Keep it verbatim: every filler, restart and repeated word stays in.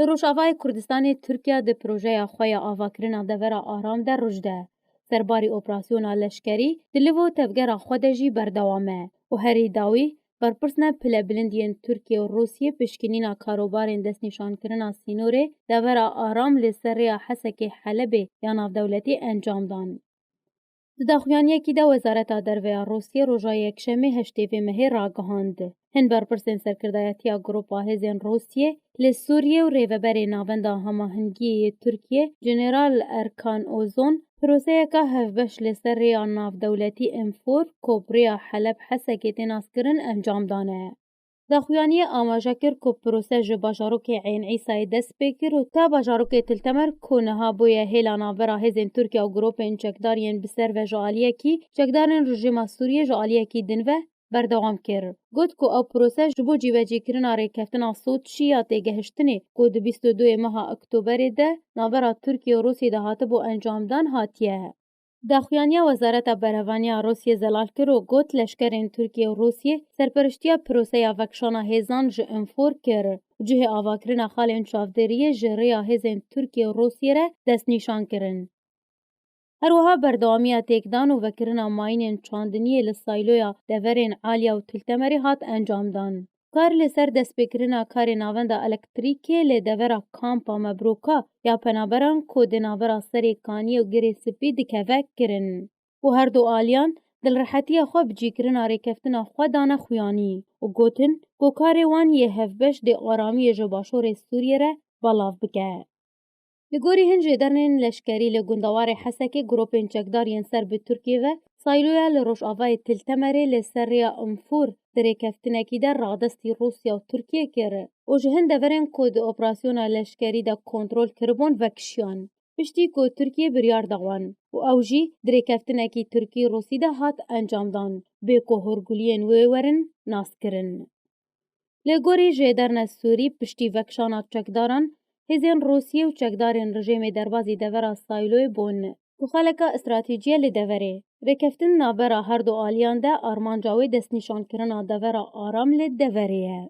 Li Rojavayê Kurdistanê Tirkiye di projeya xwe ya avakirina devera aram de ruj de. Serbarî operasyona leşkerî di liv û tevgera xwe de jî berdewam e û herî dawî berpirsên pilebilind yên Tirkiye û Rûsiyê piştgirîna karobarên destnîşankirina sînorê devera aram li ser rêya Hesekê Helebê ya navdewletî encam dan. Di daxuyaniyekî de Wezareta Derve ya Rûsiyê roja Yekşemê heştê vê mehê ragihand, hin berpirsên serkirdayetiya Grupa Hêzên Rûsiyê li Sûriyê û Rêveberê Navenda Hemahengiyê yê Tirkiyê General Erkan Ozon proseyeke hevbeş li ser rêya navdewletî Enfor ku bi rêya Heleb Hesekê tê naskirin encam dane. Daxuyaniyê amaje kir ku prose ji bajarokê Eyn Îsayê dest pê kir û ta bajarokê Til Temer ku niha bûye hêla navbera hêzên Tirkiye û grûpên çekdar yên bi ser ve ji aliyekî çekdarên rejîma Sûriyê ji aliyekî din ve berdewam kir. Got ku ew prose ji bo cîbecîkirina rêkeftina Soçî ya têgehiştinê ku di bîst û duyê meha Oktoberê de navbera Tirkiye û Rûsiyê de hatibû encamdan hatiye. Daxuyaniya Wezareta Berevaniya Rûsiyê zelal kir û got, leşkerên Tirkiye û Rûsiyê serperiştiya proseya vekişana hêzan ji Enfor kir û cihê avakirina xalên çavdêriyê ji rêya hêzên Tirkiye û Rûsiyê re destnîşan kirin. Her wiha berdewamiya têkdan û vekirina mayînên çandiniyê li sayloya deverên Aliya û Til Temerê hat encamdan. Kar li ser destpêkirina karê navenda elektrîkê li devera kampa Mebroka ya penaberan ku di navbera Serê Kaniyê û Girê Spî dikeve kirin û her du aliyan dilrehetiya xwe bi cîkirina rêkeftina xwe dane xuyanî û gotin ku karê wan yê hevbeş dê aramiyê ji başûrê Sûriyê re belav bike. Li gorî hin jêdernên leşkerî li gundewarê Hesekê grûpên çekdar yên ser bi Tirkiyê ve sayloya li rojavayê Til Temerê li ser rêya Infûr di rêkeftinekî de radestî Rûsya û Tirkiyê kir û ji hin deverên ku di operasyona leşkerî de kontrol kiribûn vekişiyan. Piştî ku Tirkiye biryar da wan û ew jî di rêkeftinekî Tirkî-Rûsî de hat encamdan, bê ku hûrguliyên wê werin naskirin. Li gorî jêderna Sûrî, piştî vekişana çekdaran, hêzên Rûsiyê û çekdarên rejêmê derbazî devera Sayloyê bûn, ku xaleka stratejî ye li deverê. Rêkeftin navbera her du aliyan de armanca wê destnîşankirina devera aram li deverê ye.